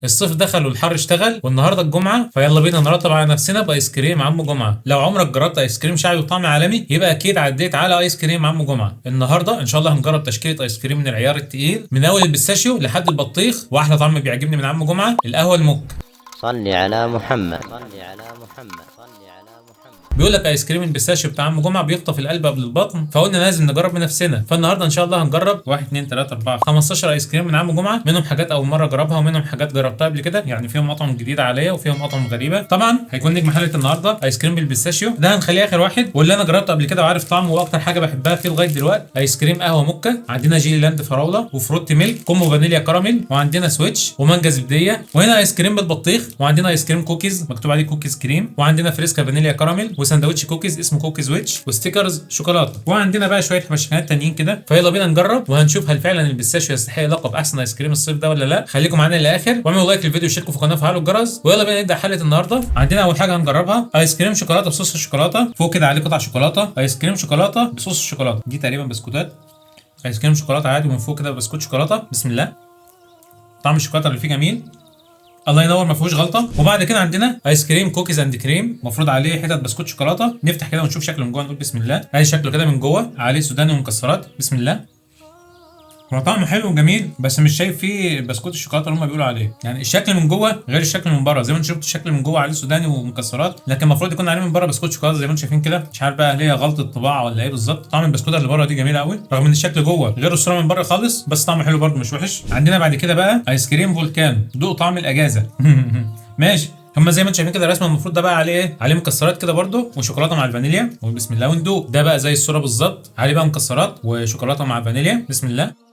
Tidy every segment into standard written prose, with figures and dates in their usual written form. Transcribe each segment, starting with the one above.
الصيف دخل والحر اشتغل والنهارده الجمعه، فيلا بينا نرطب على نفسنا بايس كريم عم جمعه. لو عمرك جربت ايس كريم شعبي وطعم عالمي يبقى اكيد عديت على ايس كريم عم جمعه. النهارده ان شاء الله هنجرب تشكيله ايس كريم من العيار التقيل، من اول ال pistachio لحد البطيخ، واحلى طعم بيعجبني من عم جمعه القهوة الموك. صل على محمد، صل على محمد، صل على محمد. بيقول لك ايس كريم ال pistachio بتاع عم جمعه بيخطف القلب قبل البطن، فقلنا لازم نجرب بنفسنا. فالنهارده ان شاء الله هنجرب 1 2 3 4 15 ايس كريم من عم جمعه، منهم حاجات اول مرة اجربها ومنهم حاجات جربتها قبل كده، يعني فيهم اطعم جديدة عليا وفيهم اطعم غريبة. طبعا هيكون نجم حلقة النهارده ايس كريم بال pistachio، ده هنخليه اخر واحد، واللي انا جربته قبل كده وعارف طعمه واكتر حاجة بحبها فيه لغاية دلوقتي ايس كريم قهوة موكا. عندنا جيلي لاند فراوله و fruity milk combo فانيليا كراميل، وعندنا سويتش ومانجا زبديه، وهنا ايس كريم بالبطيخ، وعندنا ايس كريم كوكيز مكتوب عليه cookies cream، وعندنا فريسكا فانيليا كراميل، وساندوتش كوكيز اسمه cookies witch، و stickers شوكولاته، وعندنا بقى شوية حبشكنات تانيين كده. فيلا بينا نجرب وهنشوف هل فعلا ال pistachio يستحق لقب احسن ايس كريم الصيف ده ولا لا. خليكم معانا للاخر واعملوا like للفيديو وشاركوا في القناة وفعلوا الجرس، ويلا بينا نبدا حلقة النهارده. عندنا اول حاجة هنجربها ايس كريم شوكولاتة بصوص الشوكولاته، فوق كده عليه قطع شوكولاته، ايس كريم شوكولاتة بصوص الشوكولاتة، دي تقريبا بسكوتات، ايس كريم شوكولاتة عادي ومن فوق كده بسكوت شوكولاتة. بسم الله، طعم الشوكولاتة اللي فيه جميل، الله ينور ما فيهوش غلطه. وبعد كده عندنا ايس كريم cookies and cream المفروض عليه حتت بسكوت شوكولاتة، نفتح كده ونشوف شكله من جوه، نقول بسم الله. ادي شكله كده من جوه، عليه سوداني ومكسرات. بسم الله، هو طعمه حلو وجميل، بس مش شايف فيه بسكوت الشوكولاتة اللي هم بيقولوا عليه. يعني الشكل من جوه غير الشكل من بره، زي ما انتم شفتوا الشكل من جوه عليه سوداني ومكسرات، لكن المفروض يكون عليه من بره بسكوت شوكولاتة زي ما انتم شايفين كده. مش عارف بقى هل هي غلطه طباعه ولا ايه بالظبط. طعم البسكوته اللي بره دي جميلة قوي، رغم ان الشكل جوه غير الصورة من بره خالص، بس طعمه حلو برده مش وحش. عندنا بعد كده بقى ايس كريم فولكانو، دوق طعم الاجازة. ماشي، هما زي ما انتم شايفين كده الرسمة المفروض ده بقى عليه ايه؟ عليه مكسرات كده برده وشوكولاته مع الفانيليا. وبسم الله وندوق. ده بقى زي الصورة بالظبط، عليه بقى مكسرات وشوكولاته مع فانيليا. بسم الله،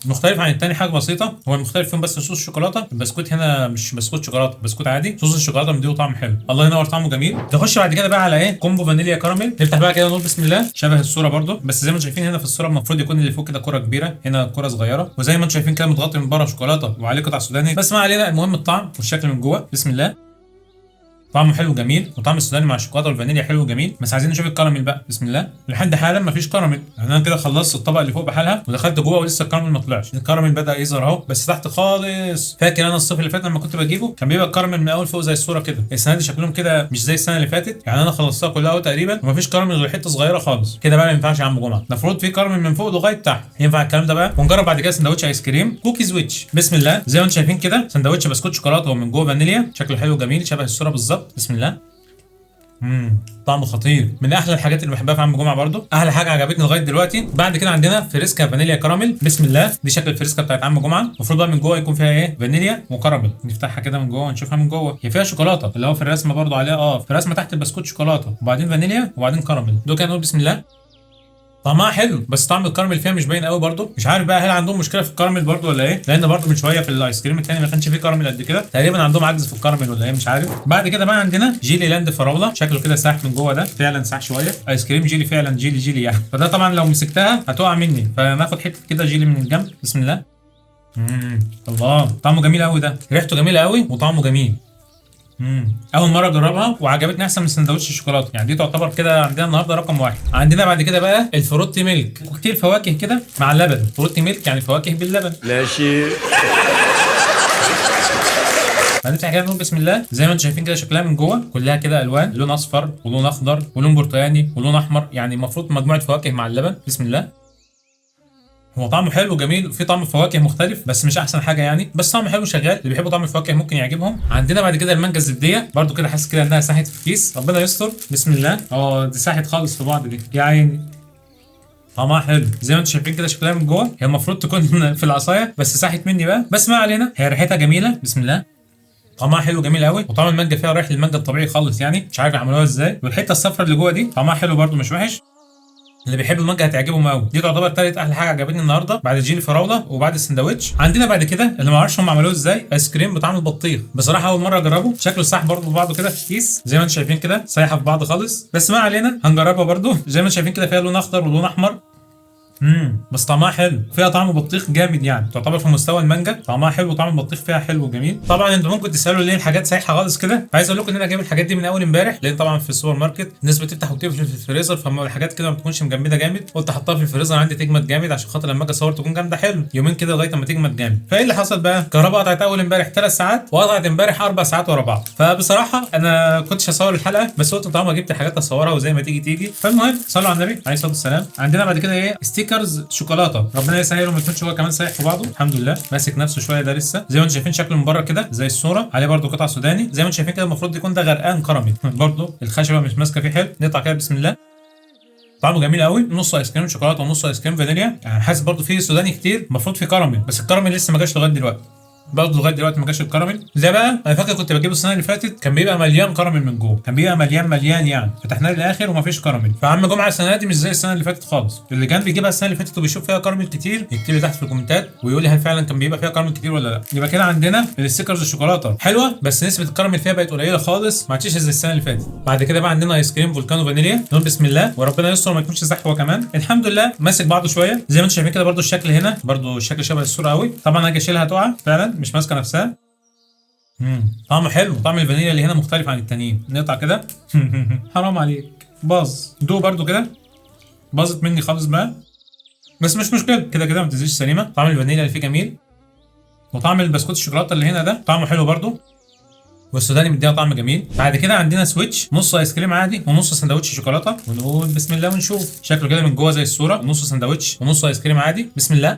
مختلف عن التاني حاجة بسيطة، هو المختلف فيهم بس صوص الشوكولاته. البسكوت هنا مش بسكوت شوكولاته، بسكوت عادي، صوص الشوكولاتة مديه طعم حلو، الله ينور، طعمه جميل. نخش بعد كده بقى على ايه؟ combo فانيليا كراميل. نفتح بقى كده ونقول بسم الله. شبه الصورة برده، بس زي ما انتم شايفين هنا في الصورة المفروض يكون اللي فوق كده كره كبيرة، هنا كره صغيرة، وزي ما انتم شايفين كده متغطي من بره شوكولاتة وعليه قطع سوداني، بس ما علينا، المهم الطعم والشكل من جوه. بسم الله، طعمه حلو جميل، وطعم السوداني مع الشوكولاتة والفانيليا حلو جميل، بس عايزين نشوف الكراميل بقى. بسم الله، لحد حالا مفيش كراميل. يعني انا كده خلصت الطبق اللي فوق بحالها ودخلت جوه ولسه الكراميل ما طلعش. الكراميل بدا يظهر اهو، بس تحت خالص. فاكر انا الصيف اللي فات لما كنت بجيبه كان بيبقى الكراميل من اول فوق زي الصورة كده، السنة دي شكلهم كده مش زي السنة اللي فاتت. يعني انا خلصتها كلها اهو تقريبا ومفيش كراميل غير حتة صغيرة خالص كده. بقى ما ينفعش يا عم جمعه، المفروض في كراميل من فوق لغاية تحت. ينفع الكلام ده بقى؟ ونجرب بعد كده سندوتش ايس كريم cookies witch. بسم الله، زي ما انتم شايفين كده سندوتش بسكوت شوكولاتة ومن جوه فانيليا، شكله حلو جميل شبه الصورة بالظبط. بسم الله، طعمه خطير، من احلى الحاجات اللي بحبها في عم جمعه برضو، احلى حاجة عجبتني لغاية دلوقتي. بعد كده عندنا فريسكا فانيليا كراميل. بسم الله، دي شكل الفريسكا بتاعت عم جمعه، المفروض بقى من جوه يكون فيها ايه؟ فانيليا وكراميل. نفتحها كده من جوه ونشوفها من جوه، هي فيها شوكولاتة اللي هو في الرسمة برضو عليها، في الرسمة تحت البسكوت شوكولاتة وبعدين فانيليا وبعدين كراميل. دوق كده نقول بسم الله. طعمها حلو، بس طعم الكراميل فيها مش باين قوي برضو. مش عارف بقى هل عندهم مشكلة في الكراميل برضو ولا ايه، لان برضو من شوية في الايس كريم التاني ما كانش فيه كراميل قد كده، تقريبا عندهم عجز في الكراميل ولا ايه مش عارف. بعد كده بقى عندنا جيلي لاند فراوله، شكله كده ساح من جوه، ده فعلا ساح شوية، ايس كريم جيلي فعلا جيلي جيلي يعني. فده طبعا لو مسكتها هتقع مني، فناخد حتة كده جيلي من الجنب. بسم الله، الله، طعمه جميل قوي، ده ريحته جميلة قوي وطعمه جميل. اول مرة اجربها وعجبتني احسن من سندوتش الشوكولاتة، يعني دي تعتبر كده عندنا النهارده رقم واحد. عندنا بعد كده بقى ال fruity milk، كوكتيل فواكه كده مع اللبن، fruity milk يعني فواكه باللبن. ماشي. هنفتح كده نقول بسم الله. زي ما انتم شايفين كده شكلها من جوه كلها كده الوان، لون اصفر ولون اخضر ولون برتقاني ولون احمر، يعني المفروض مجموعة فواكه مع اللبن. بسم الله، هو طعمه حلو وجميل، في طعم فواكه مختلف بس مش احسن حاجة يعني، بس طعمه حلو شغال، اللي بيحبوا طعم الفواكه ممكن يعجبهم. عندنا بعد كده المانجا الزبديه، برده كده حاسس كده انها ساحت في الكيس، ربنا يستر. بسم الله، دي ساحت خالص في بعض دي، يا عيني. طعمها حلو زي ما انتم شايفين كده شكلها من جوه، هي المفروض تكون في العصاية بس ساحت مني بقى، بس ما علينا، هي ريحتها جميلة. بسم الله، طعمها حلو جميل قوي، وطعم المانجا فيها رايح للمانجا الطبيعي خالص، يعني مش عارف عملوها ازاي. والحتة الصفرا اللي جوه دي طعمها حلو برده مش وحش، اللي بيحب المانجا هتعجبهم قوي. دي تعتبر تالت احلى حاجة عجبتني النهارده بعد الجيلي فراوله وبعد السندوتش. عندنا بعد كده اللي ما اعرفش هم عملوه ازاي، ايس كريم بطعم البطيخ، بصراحة اول مرة اجربه، شكله ساح برده في بعضه كده في كيس زي ما انتم شايفين كده، سايحه في بعض خالص، بس ما علينا هنجربها برده. زي ما انتم شايفين كده فيها لون اخضر ولون احمر. بس طعمها حلو، فيها طعم بطيخ جامد يعني، تعتبر في مستوى المانجا، طعمها حلو وطعم البطيخ فيها حلو وجميل. طبعا انتوا ممكن تسالوا ليه الحاجات سايحه خالص كده، عايز اقول لكم ان انا جايب الحاجات دي من اول امبارح، لان طبعا في السوبر ماركت الناس بتفتح وبتقفل في الفريزر، فالحاجات كده ما بتكونش مجمده جامد، قلت احطها في الفريزر عندي تجمد جامد عشان خاطر لما اجي اصور تكون جامدة حلو، يومين كده لغاية اما تجمد جامد. فايه اللي حصل بقى؟ الكهرباء قطعت اول امبارح 3 ساعات، وقطعت امبارح 4 ساعات ورا بعض. فبصراحة انا كنتش هصور الحلقة، بس قلت طالما جبت حاجات اصورها وزي ما تيجي تيجي. فالمهم صلوا على النبي عليه الصلاة والسلام. عندنا بعد كده ايه؟ ستيكرز شوكولاتة، ربنا يسهل وما يكونش هو كمان سايح في بعضه، الحمد لله ماسك نفسه شوية ده لسه. زي ما انتم شايفين شكله من بره كده زي الصورة، عليه برده قطع سوداني زي ما انتم شايفين كده، المفروض يكون ده غرقان كراميل برده الخشبة مش ماسكه فيه حلو. نقطع كده بسم الله. طعمه جميل قوي، نص ايس كريم شوكولاتة ونص ايس كريم فانيليا، يعني حاسس برده فيه سوداني كتير، المفروض فيه كراميل بس الكراميل لسه ما جاش لغاية دلوقتي، برضه لغاية دلوقتي ما جاش الكراميل. ده بقى انا فاكر كنت بجيبه السنة اللي فاتت كان بيبقى مليان كراميل من جوه، كان بيبقى مليان مليان يعني، فتحناه للاخر ومفيش كراميل. فعم جمعه السنة دي مش زي السنة اللي فاتت خالص، اللي كان بيجيبها السنة اللي فاتت وبيشوف فيها كراميل كتير يكتب لي تحت في الكومنتات ويقول لي هل فعلا كان بيبقى فيها كراميل كتير ولا لا. يبقى كده عندنا ال stickers الشوكولاتة حلوة بس نسبه الكراميل فيها بقت قليله خالص، ما عادش زي السنة اللي فاتت. بعد كده بقى عندنا ايس كريم فولكانو فانيليا، نقول بسم الله وربنا يستر ما يكونش زحوه كمان. الحمد لله ماسك بعضه شوية زي ما انتم شايفين كده، برده الشكل هنا برده الشكل شبه الصورة قوي، طبعا اجي اشيلها تقع فعلا مش ماسكه نفسها. طعمه حلو، طعم الفانيليا اللي هنا مختلف عن التانيين. نقطع كده حرام عليك باظ، دوق برده كده باظت مني خالص بقى، بس مش مشكلة كده كده ما تنزلش سليمة. طعم الفانيليا اللي فيه جميل، وطعم البسكوت الشوكولاتة اللي هنا ده طعمه حلو برده، والسوداني مديها طعم جميل. بعد كده عندنا سويتش، نص ايس كريم عادي ونص سندوتش شوكولاتة، ونقول بسم الله ونشوف شكله كده من جوه زي الصورة، نص سندوتش ونص ايس كريم عادي. بسم الله،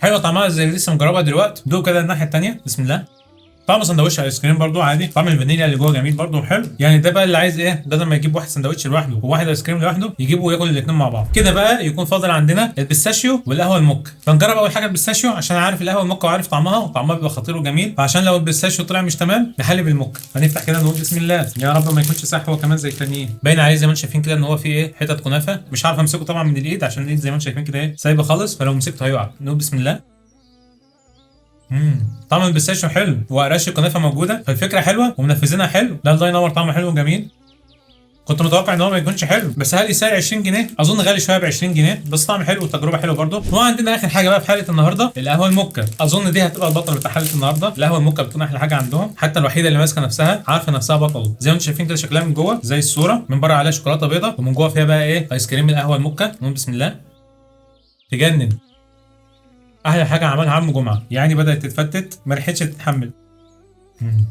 حلوة طعمها زي اللي لسه مجربها دلوقتي. دوق كده الناحية الثانية بسم الله. طعم سندوتش ايس كريم برضو عادي، طعم الفانيليا اللي جوه جميل برضو حلو. يعني ده بقى اللي عايز ايه، ده لما يجيب واحد سندوتش لوحده وواحد ايس كريم لوحده يجيبه وياكل الاثنين مع بعض كده. بقى يكون فاضل عندنا ال pistachio والقهوة الموكا. فنجرب اول حاجة ال pistachio عشان عارف القهوة الموكا وعارف طعمها، وطعمها بيبقى خطير وجميل، فعشان لو ال pistachio طلع مش تمام نحلي بالموكا. هنفتح كده نقول بسم الله، يا رب ما يكونش سح هو كمان زي التانيين. باين عليه زي ما انتم شايفين كده ان هو فيه ايه، حتت كنافه، مش عارف امسكه طبعا من الايد عشان الايد زي ما انتم شايفين كده ايه سايبه خالص، فلو مسكته هيقع. نقول بسم الله. طعم ال pistachio حلو وقراش الكنافه موجودة، فالفكرة حلوة ومنفذينها حلو. لا الله ينور، طعمه حلو وجميل. كنت متوقع ان هو ما يكونش حلو، بس هل يسعر 20 جنيه؟ اظن غالي شوية ب 20 جنيه، بس طعم حلو والتجربة حلوة برده. وعندنا اخر حاجة بقى في حلقة النهارده القهوة الموكا، اظن دي هتبقى البطل بتاع حلقة النهارده. القهوة الموكا بتكون احلى حاجة عندهم، حتى الوحيدة اللي ماسكه نفسها عارفه نفسها بطل. زي ما انتم شايفين كده شكلها من جوه زي الصورة، من بره عليها شوكولاتة بيضاء ومن جوه فيها بقى ايه ايس كريم القهوة الموكا. نقول بسم الله، تجنن. احلى حاجة عملها عم جمعه، يعني بدات تتفتت ما لحقتش تتحمل.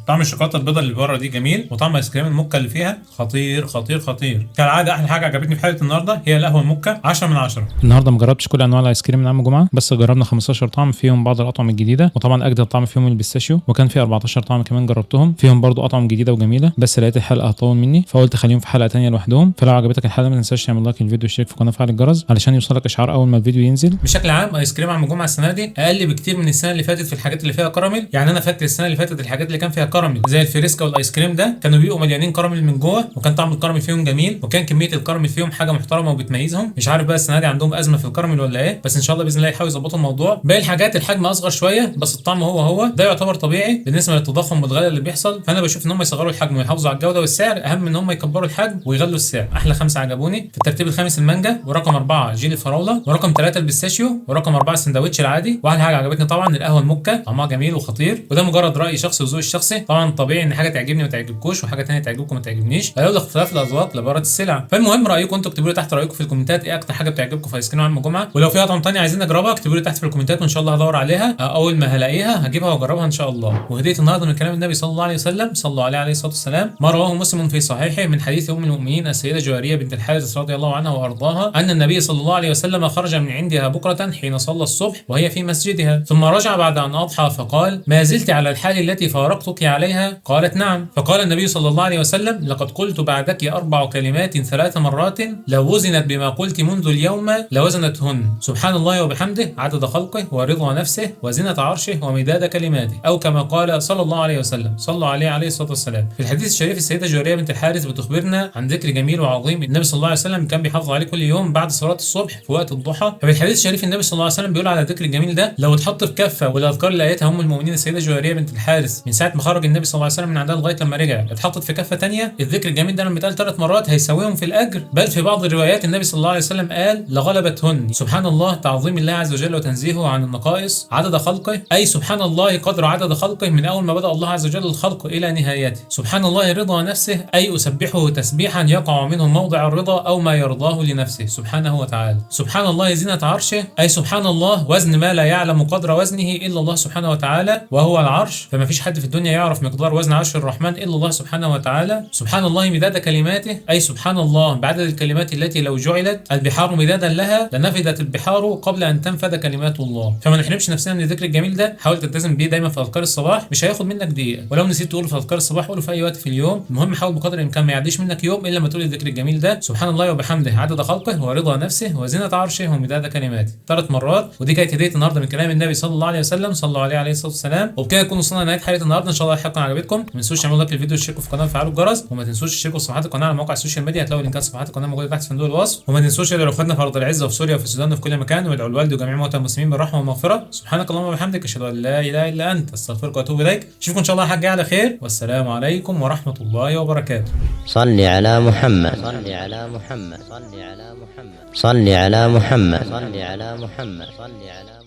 طعم الشوكولاتة البيضاء اللي بره دي جميل، وطعم ايس كريم الموكا اللي فيها خطير خطير خطير. كالعادة احلى حاجة عجبتني في حلقة النهارده هي القهوة الموكا، 10 من 10. النهارده ما جربتش كل انواع الايس كريم من عم جمعه، بس جربنا 15 طعم فيهم بعض الاطعمة الجديدة، وطبعا اجدد طعم فيهم ال pistachio، وكان في 14 طعم كمان جربتهم فيهم برضو اطعم جديدة وجميلة، بس لقيت الحلقة هتطول مني فقلت خليهم في حلقة ثانية لوحدهم. فلو عجبتك الحلقة ما تنساش تعمل like للفيديو واشترك في القناة وفعل الجرس علشان يوصلك اشعار اول ما الفيديو ينزل. بشكل عام ايس كريم عم جمعه السنة دي اقل بكتير من السنة اللي فاتت في الحاجات اللي فيها كراميل. يعني انا فاكر السنة اللي فاتت الحاجات اللي كان فيها كراميل زي الفريسكا والايس كريم ده كانوا بيبقوا مليانين كراميل من جوه، وكان طعم الكراميل فيهم جميل، وكان كمية الكراميل فيهم حاجة محترمه وبتميزهم. مش عارف بقى السنة دي عندهم ازمة في الكراميل ولا ايه، بس ان شاء الله باذن الله يحاولوا يظبطوا الموضوع. باقي الحاجات الحجم اصغر شوية بس الطعم هو هو، ده يعتبر طبيعي بالنسبة للتضخم والغلاء اللي بيحصل. فانا بشوف ان هم يصغروا الحجم ويحافظوا على الجودة والسعر اهم من ان هم يكبروا الحجم ويغلوا السعر. احلى 5 عجبوني في الترتيب الخامس المانجا، ورقم 4 جيلي الفراوله، ورقم 3 ال pistachio، ورقم 4 السندوتش العادي. واحلى حاجة عجبتني طبعا القهوة الموكا، طعمها جميل وخطير. وده مجرد راي شخصي وذوق الشخصي، طبعا طبيعي ان حاجة تعجبني وما تعجبكوش وحاجه ثانية تعجبكم وما تعجبنيش، فلولا اختلاف الاذواق لبارت السلع. فالمهم رايكم انتوا، اكتبوا لي تحت رايكم في الكومنتات ايه اكتر حاجة بتعجبكم في ايس كريم عم جمعه، ولو في اطعم ثانية عايزين نجربها اكتبوا لي تحت في الكومنتات وان شاء الله هدور عليها، اول ما هلاقيها هجيبها واجربها ان شاء الله. وهديه النهارده من كلام النبي صلى الله عليه وسلم، صلوا عليه عليه الصلاة والسلام، ما رواه مسلم في صحيحه من حديث ام المؤمنين السيدة جويرية بنت الحارث رضي الله عنها وارضاها ان النبي صلى الله عليه وسلم خرج من عندها بكره حين صلى الصبح وهي في مسجدها، ثم رجع بعد ان اضحى فقال: ما زلت على الحال التي فارقتك عليها؟ قالت: نعم. فقال النبي صلى الله عليه وسلم: لقد قلت بعدك 4 كلمات 3 مرات لو وزنت بما قلت منذ اليوم لوزنتهن، سبحان الله وبحمده عدد خلقه ورضا نفسه وزنة عرشه ومداد كلماته، او كما قال صلى الله عليه وسلم، صلى عليه عليه الصلاة والسلام. في الحديث الشريف السيدة جويرية بنت الحارث بتخبرنا عن ذكر جميل وعظيم النبي صلى الله عليه وسلم كان بيحافظ عليه كل يوم بعد صلاة الصبح في وقت الضحى. ففي الحديث الشريف النبي صلى الله عليه وسلم بيقول على الذكر الجميل ده لو اتحط في كفه والاذكار اللي قالتها ام المؤمنين السيدة جويرية بنت الحارث من ساعة ما خرج النبي صلى الله عليه وسلم من عندها لغاية لما رجع اتحطت في كفه ثانية. الذكر الجميل ده لما اتقال 3 مرات هيساويهم في الاجر، بل في بعض الروايات النبي صلى الله عليه وسلم قال لغلبتهن. سبحان الله، تعظيم الله عز وجل وتنزيهه عن النقائص، عدد خلقه، اي سبحان الله قدر عدد خلقه من اول ما بدا الله عز وجل الخلق الى نهايته. سبحان الله رضا نفسه، اي اسبحه تسبيحا يقع منه موضع الرضا او ما يرضاه لنفسه سبحانه وتعالى. سبحان الله زينة عرشه، اي سبحان الله وزن ما لا يعلم قدر وزنه الا الله سبحانه وتعالى وهو العرش، فما فيش حد في الدنيا يعرف مقدار وزن عرش الرحمن الا الله سبحانه وتعالى. سبحان الله مداد كلماته، اي سبحان الله بعدد الكلمات التي لو جعلت البحار مدادا لها لنفدت البحار قبل ان تنفد كلمات الله. فما نحرمش نفسنا من الذكر الجميل ده، حاول تلتزم بيه دايما في اذكار الصباح، مش هياخد منك دقيقة، ولو نسيت تقوله في اذكار الصباح قوله في اي وقت في اليوم. المهم حاول بقدر الامكان ما يعديش منك يوم الا لما تقول الذكر الجميل ده، سبحان الله وبحمده عدد خلقه ورضا نفسه وزنة عرشه ومداد كلماته، 3 مرات. ودي كانت هديه النهارده من كلام النبي صلى الله عليه وسلم، صلوا عليه عليه الصلاة والسلام. وبكده نكون وصلنا لنهاية حلقة النهارده، ان شاء الله الحلقة عجبتكم. ما تنسوش تعملوا like للفيديو وتشتركوا في القناة وتفعلوا الجرس، وما تنسوش تشتركوا في صفحات القناة على مواقع ال social media، هتلاقوا لينكات صفحات القناة موجودة تحت في صندوق الوصف. وما تنسوش تدعوا لاخواتنا في ارض العزة وفي سوريا وفي السودان وفي كل مكان، وادعوا الوالد وجميع موتى المسلمين بالرحمة والمغفرة. سبحانك اللهم وبحمدك، اشهد ان لا اله الا انت، استغفرك واتوب اليك. اشوفكم ان شاء الله حاجة على خير، والسلام عليكم ورحمة الله وبركاته. صل على محمد، صل على محمد، صل على محمد، صل على محمد، صل على محمد، صل على